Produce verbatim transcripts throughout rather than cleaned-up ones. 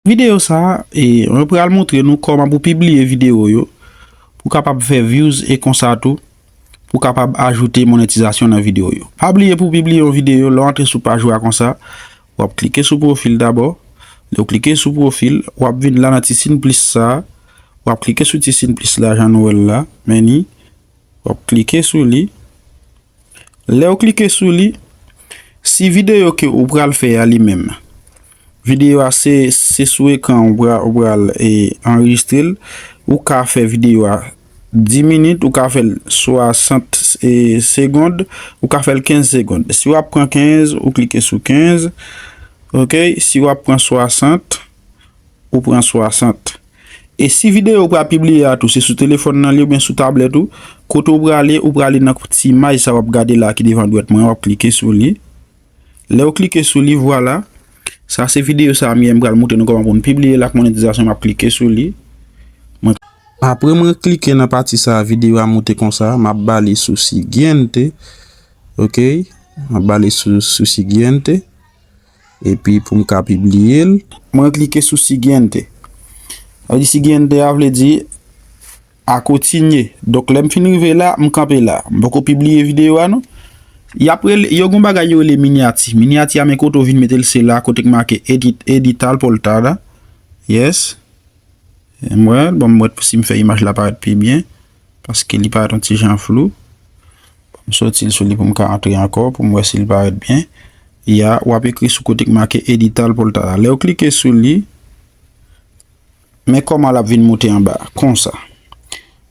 Videyo sa a, e, mwen pral montre nou kòman pou pibliye videyo yo, pou kapab fè views e konsa tou, pou kapab ajoute monetizasyon nan videyo yo. Pa bliye pou pibliye yon videyo, lè w antre sou paj ou a konsa, w ap klike sou pwofil dabò. Lè w klike sou pwofil, w ap vin la nan ti siy plis sa a, w ap klike sou ti siy plis la, jan nou wè l la, men ni, w ap klike sou li. Lè w klike sou li, si videyo ke ou pral fè a li menm, videyo a se, se sou ekran ou pral, ou pral, e, anrejistre l, ou ka fè videyo a dis minit, ou ka fè l swasant, e, segonn, ou ka fè l kenz segonn. Si w ap pran kenz, ou klike sou kenz. Ok, si w ap pran swasant, ou pran swasant. E si videyo ou pral pibliye a tou, se sou telefòn nan li oubyen sou tablèt ou, kote ou prale, ou prale nan ti imaj sa w ap gade la ki devan dwèt mwen, w ap klike sou li. Lè w klike sou li, vwala. Sa se videyo sa a m ye, m pral montre nou kòman pou n pibliye l ak monetizasyon, m ap klike sou li. Mwen, apre mwen klike nan pati sa a, videyo a moute konsa, m ap ba li sou siguiente. Ok, m ap ba li sou, sou siguiente. Epi pou m ka pibliye l, mwen klike sou siguiente. Sa vle di siguiente a vle di a kontinye. Donk, lè m fin rive la, m kanpe la. M poko pibliye videyo a non. Y ap rele, yo gon bagay yo rele minyati. Minyati a men kote w vin mete l se la kote k make edit, editar portada. Yes. M wè, bon, m wè si m fè imaj la parèt pi byen, paske li parèt yon ti jan flou. Bon, m soti l sou li pou m ka antre ankò, pou m wè si l parèt byen. Ya, w ap ekri sou kote k make editar portada. Lè w klike sou li, men kòman l ap vin moute anba, konsa.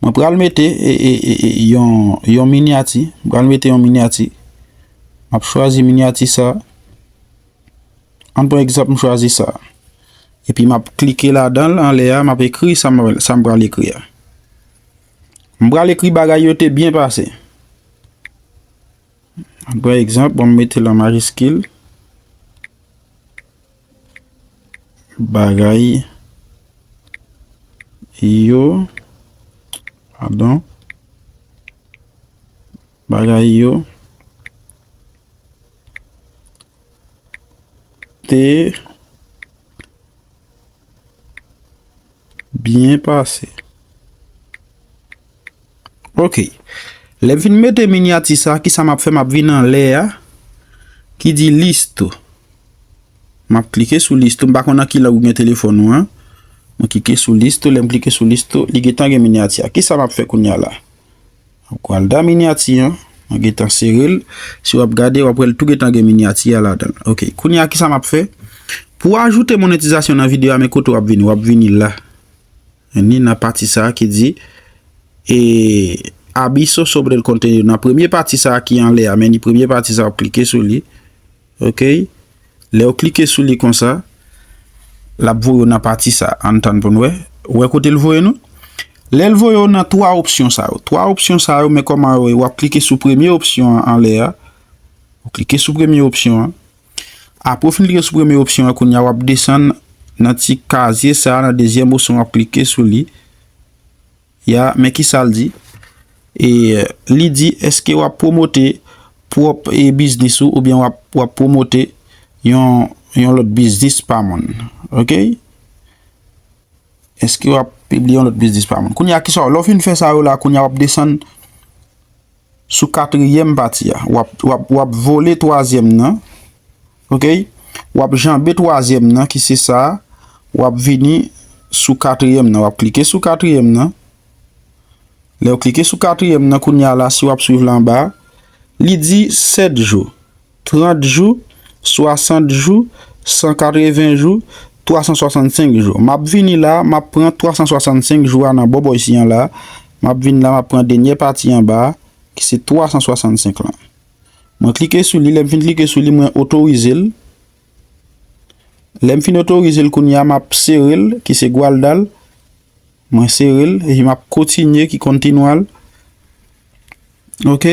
Mwen pral mete, e, e, e, e, yon, yon minyati. Mwen pral mete yon minyati. M ap chwazi minyati sa. Ann pran egzanp, m chwazi sa. Epi m ap klike ladan l, anlè a, m ap ekri sa m, sa m pral ekri a. M pral ekri bagay yo te byen pase. Ann pran egzanp, bon, m mete l an majiskil. Bagay yo, padon. Bagay yo te byen pase. Ok. Lè m fin mete minyati sa, kisa m ap fè? M ap vin anlè a, ki di listo. M ap klike sou listo. M pa konn nan ki lang ou gen telefòn ou an. Mwen klike sou listo. Lè m klike sou listo, li gentan gen minyati a. Kisa m ap fè kounye a la? Mwen pral da minyati an. Mwen gentan sere l. Si w ap gade, w ap wè l tou gentan gen minyati a ladan l. Ok. Kounye a, kisa m ap fè? Pou ajoute monetizasyon nan videyo a, men kote w ap vini? W ap vini la. Ni nan pati sa a ki di, e, aviso sobre el contenido. Nan premye pati sa a ki anlè a, men ni premye pati sa a, w ap klike sou li. Ok? Lè w klike sou li konsa, l ap voye w nan pati sa a. Ann tann pou n wè. Ou wè kote l voye nou? Lè l voye w nan twa opsyon sa yo. Twa opsyon sa yo, men kòman yo ye? W ap klike sou premye opsyon an anlè a. Ou klike sou premye opsyon an. Apre w fin klike sou premye opsyon an, kounye a w ap desann nan ti kazye sa a, nan dezyèm opsyon, w ap klike sou li. Ya, men kisa l di? E, li di, èske w ap pwomote pwòp, e, biznis ou oubyen w ap, w ap pwomote yon, yon lòt biznis pa moun? Ok? Èske w ap pibliye yon lòt biznis pa moun? Kounye a, kisa w, lè w fin fè sa yo la, kounye a w ap desann sou katriyèm pati a. W ap, w ap, w ap vole twazyèm nan. Ok? W ap janbe twazyèm nan, ki se sa a. W ap vini sou katriyèm nan. W ap klike sou katriyèm nan. Lè w klike sou katriyèm nan, kounye a la, si w ap swiv la anba, li di sèt jou, trant jou, swasant jou, san katreven jou, twa san swasannsenk jou. M ap vini la, m ap pran twa san swasannsenk jou a nan bòbò isi an la. M ap vin la, m ap pran dènye pati anba a, ki se twa san swasannsenk lan. Mwen klike sou li, lè m fin klike sou li, mwen otorize l. Lè m fin otorize l, kounye a, m ap sere l, ki se gwalda l. Mwen sere l, epi m ap kontinye, ki kontinwal. Ok?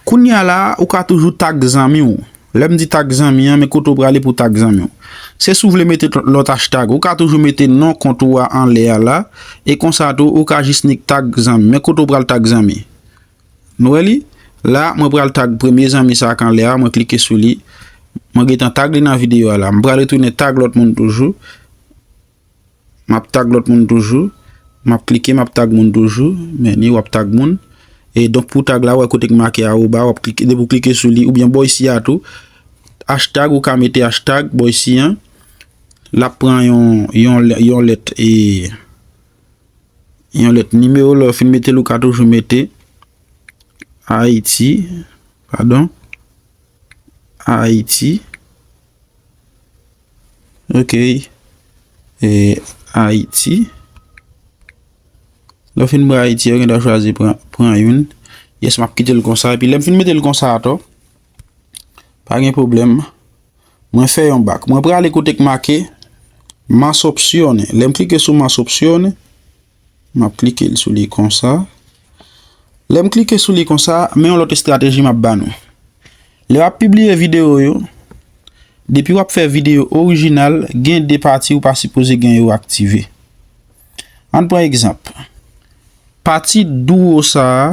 Kounye a la, ou ka toujou tag zanmi w. Lè m di tag zanmi an, men kote w prale pou tag zanmi w. Se si w vle mete lòt hashtag, ou ka toujou mete non kont ou a anlè a la, e konsa tou, ou ka jis nik tag zanmi. Men kote w pral tag zanmi. Nou wè li? La, mwen pral tag premye zanmi sa a k anlè a, mwen klike sou li. Mwen gentan tag li nan videyo a la. M pral retounen tag lòt moun toujou. M ap tag lòt moun toujou. M ap klike, m ap tag moun toujou. Men ni w ap tag moun. E donk pou tag la, wè kote k make awoba, w ap klike, depi w klike sou li, oubyen bò isi a tou. Hashtag, ou ka mete hashtag bò isi an. L ap pran yon, yon, yon lèt, e, yon lèt nimewo, lè w fin mete l, ou ka toujou mete Ayiti, padon, Ayiti. Ok. E, Ayiti. Lè w fin pran Ayiti, ou gen dwa chwazi pran, pran youn. Yes, m ap kite l konsa. Epi lè m fin mete l konsa atò, pa gen pwoblèm. Mwen fè yon bak. Mwen prale kote k make Más opciones. Lè m klike sou Más opciones, m ap klike l sou li konsa. Lè m klike sou li konsa, men yon lòt estrateji m ap ba nou. Lè w ap pibliye videyo yo, depi w ap fè videyo orijinal, gen de pati ou pa sipoze gen yo aktive. Ann pran egzanp. Pati dwo sa a,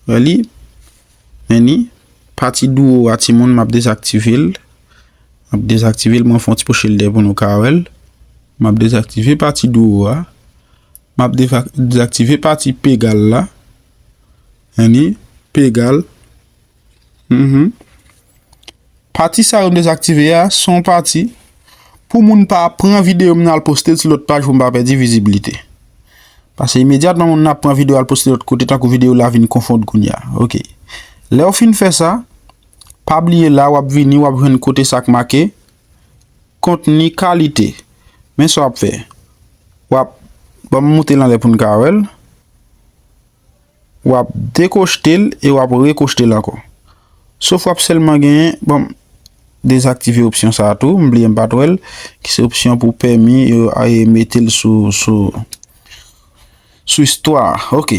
wè li, men ni, pati dwo a timoun, m ap dezaktive l. M ap dezaktive l, mwen fè yon ti poche l dèyè pou nou ka wè l. M ap dezaktive pati dwo a. M ap deva-, dezaktive pati pegal la. Men ni, pegal. Mhm. Pati sa yo m dezaktive a, se yon pati pou moun pa pran videyo m nan al poste l sou lòt paj pou m pa pèdi viziblite. Paske imedyatman moun nan ap pran videyo al poste lòt kote, tankou videyo la vin konfonn kounye a. Ok. Lè w fin fè sa, pa bliye la, w ap vini, w ap jwenn kote sa k make kontni kalite. Men sa w ap fè. W ap, ban m moute l anlè pou n ka wè l. W ap dekochte l e w ap rekochte l ankò. Sof w ap sèlman genyen, bon, dezaktive opsyon sa a tou, m bliye m pa t wè l, ki se opsyon pou pèmi yo a, e mete l sou, sou, sou istwa. Ok.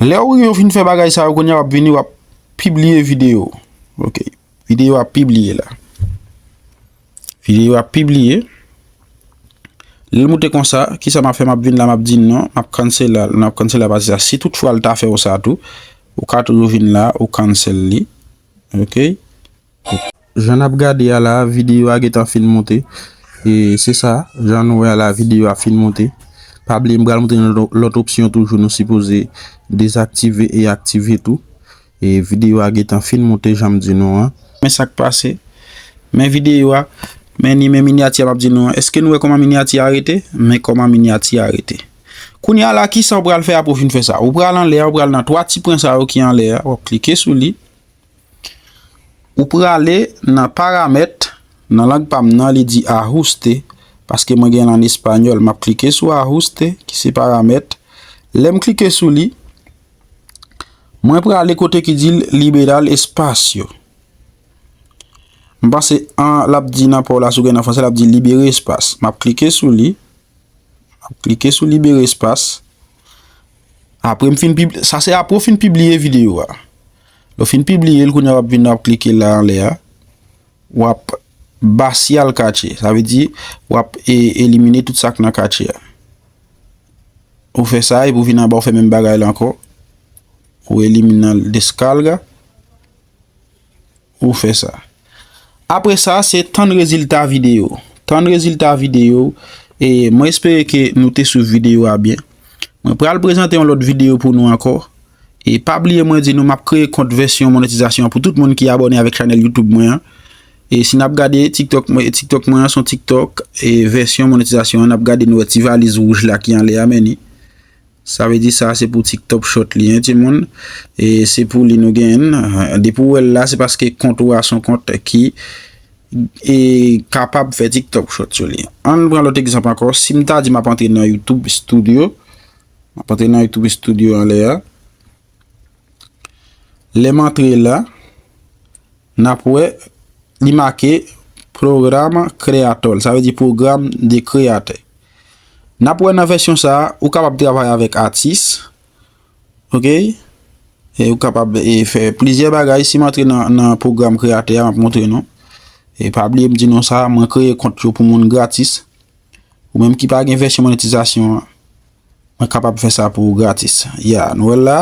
Lè w rive w fin fè bagay sa yo, kounye a w ap vini, w ap pibliye videyo. Ok. Videyo a pibliye la. Videyo a pibliye. Lè l moute konsa, kisa m ap fè? M ap vin la, m ap di non, m ap cancel la, m ap cancel la pati sa. Si toutfwa l ta fè w sa tou, ou ka toujou vin la, ou cancel li. Ok? Jan n ap gade a la, videyo a gentan fin moute. E se sa, jan nou wè a la, videyo a fin moute. Pa bliye, m pral montre nou lòt, lòt opsyon toujou nou sipoze dezaktive e aktive tou. E videyo a gentan fin moute, jan m di nou an. Men sa k pase. Men videyo a. Men ni, men minyati a m ap di nou an. Èske nou wè kòman minyati a rete? Men kòman minyati a rete. Kounye a la, kisa w pral fè apre w fin fè sa? Ou pral anlè a, ou pral nan twa ti pwen sa yo ki anlè a, w ap klike sou li. Ou prale nan paramèt, nan lang pa m nan, li di ajuste, paske mwen gen l an espanyòl. M ap klike sou ajuste, ki se paramèt. Lè m klike sou li, mwen prale kote ki di l liberar espacio. M panse an, l ap di nan pa w la, si w gen nan franse, l ap di libérer espace. M ap klike sou li. M ap klike sou libere espas. Apre m fin pib-, sa se apre w fin pibliye videyo a. Lè w fin pibliye l, kounye a w ap vin, w ap klike la anlè a. W ap vaciar caché. Sa vle di, w ap e-, elimine tout sa k nan caché a. Ou fè sa, epi w vin anba, w fè menm bagay la ankò. Ou elimine descarga. Ou fè sa. Apre sa, se tann rezilta videyo. Tann rezilta videyo. E mwen espere ke nou te swiv videyo a byen. Mwen pral prezante yon lòt videyo pou nou ankò. E pa bliye mwen di nou, m ap kreye kont vèsyon monetizasyon an pou tout moun ki abòne avèk chanèl YouTube mwen an. E si n ap gade TikTok mwen, TikTok mwen an se yon TikTok, e vèsyon monetizasyon an, n ap gade nou wè ti valiz wouj la ki anlè a, men ni. Sa vle di sa se pou TikTok Short li, en, timoun. E se pou li nou genyen l. Depi w wè l la, se paske kont ou a se yon kont ki, e, kapab fè TikTok Short sou li. Ann pran lòt egzanp ankò. Si m ta di m ap antre nan YouTube Studio, m ap antre nan YouTube Studio anlè a. Lè m antre la, n ap wè li make Programa Creator, sa vle di pwogram de kreyatè. N ap wè nan vèsyon sa a, ou kapab travay avèk atis, ok? E ou kapab, e, fè plizyè bagay. Si m antre nan, nan pwogram kreyatè a, m ap montre nou. E pa bliye m di nou sa, mwen kreye kont yo pou moun gratis. Ou menm ki pa gen vèsyon monetizasyon an, mwen kapab fè sa pou ou gratis. Ya, nou wè l la,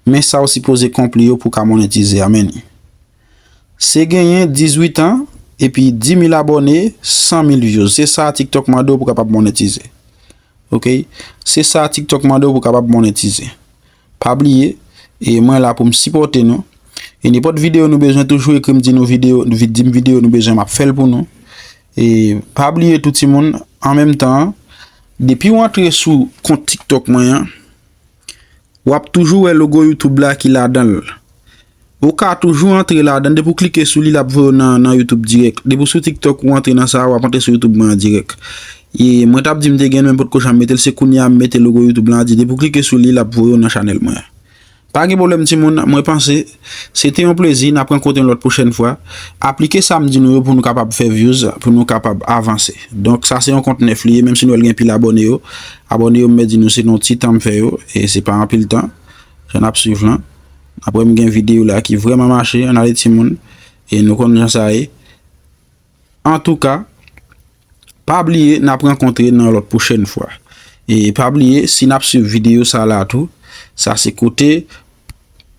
men sa w sipoze konpli yo pou w ka monetize a, men ni. Se genyen dizuit an, epi dis mil abòne, san mil views. Se sa TikTok mande w pou w kapab monetize. Ok? Se sa TikTok mande w pou kapab monetize. Pa bliye, e mwen la pou m sipòte nou. E nenpòt videyo nou bezwen, toujou ekri m, di nou videyo, di m videyo nou bezwen, m ap fè l pou nou. E pa bliye tou timoun, an menm tan, depi w antre sou kont TikTok mwen an, w ap toujou wè logo YouTube la ki ladan l. Ou ka toujou antre ladan, depi w klike sou li, l ap voye w nan, nan YouTube dirèk. Depi w sou TikTok, ou antre nan sa, w ap antre sou YouTube mwen an dirèk. E mwen t ap di m te gen, men potko janm mete l, se kounye a m mete logo YouTube lan, di depi w klike sou li, l ap voye w nan chanèl mwen an. Pa gen pwoblèm timoun, mwen panse se te yon plezi, n ap rankontre yon lòt pwochèn fwa. Aplike sa m di nou yo pou nou kapab fè views, pou nou kapab avanse. Donk sa se yon kont nèf li ye, menm si nou wè l gen pil abòne yo. Abòne yo, m mèt di nou se nan yon ti tan m fè yo, e se pa anpil tan. Jan n ap swiv lan. Apre m gen videyo la ki vrèman mache, ann ale timoun. E nou konn jan sa ye. Antouka, pa bliye n ap rankontre nan lòt pwochèn fwa. E pa bliye, si n ap swiv videyo sa la tou, sa se kote,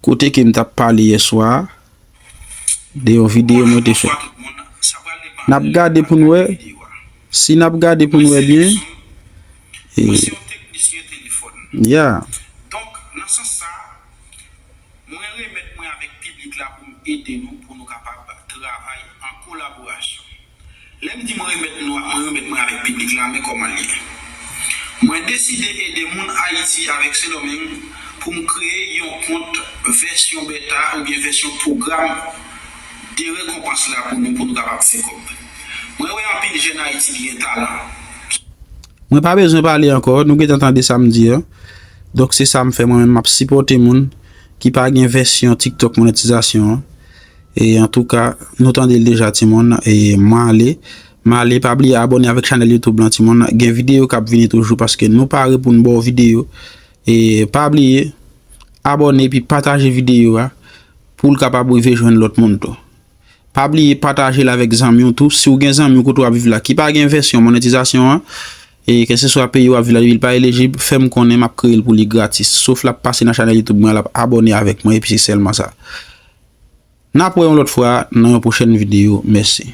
kote ke m t ap pale yèswa a, de yon videyo mwen te fè. N ap gade pou n wè, si n ap gade pou n wè byen, e, ya. Donk, nan sans sa, mwen remèt mwen avèk piblik la pou m ede nou, pou nou kapab travay an kolaborasyon. Lè m di mwen remèt nou, mwen remèt mwen avèk piblik la, men kòman l ye. Mwen deside ede moun Ayiti avèk Sendomeng pou m kreye yon kont vèsyon beta oubyen vèsyon pwogram de rekonpans la pou nou, pou nou kapab fè kòb. Mwen wè anpil jèn Ayiti ki gen talan. Mwen pa bezwen pale ankò, nou gentan tande sa m di an. Donk se sa m fè mwen menm, m ap sipòte moun ki pa gen vèsyon TikTok monetizasyon an. E antouka, nou tande l deja timoun, e mwen ale. M ale, pa bliye abòne avèk chanèl YouTube lan timoun. Gen videyo k ap vini toujou paske nou pare pou n ba w videyo. E pa bliye abòne epi pataje videyo a pou l kapab rive jwenn lòt moun tou. Pa bliye pataje l avèk zanmi w tou. Si w gen zanmi w kote w ap viv la ki pa gen vèsyon monetizasyon an, e kèlkeswa peyi w ap viv la, depi l pa elijib, fè m konnen, m ap kreye l pou li gratis. Sof l ap pase nan chanèl YouTube mwen, l ap abòne avèk mwen, epi se sèlman sa. N ap wè yon lòt fwa nan yon pwochèn videyo. Mèsi.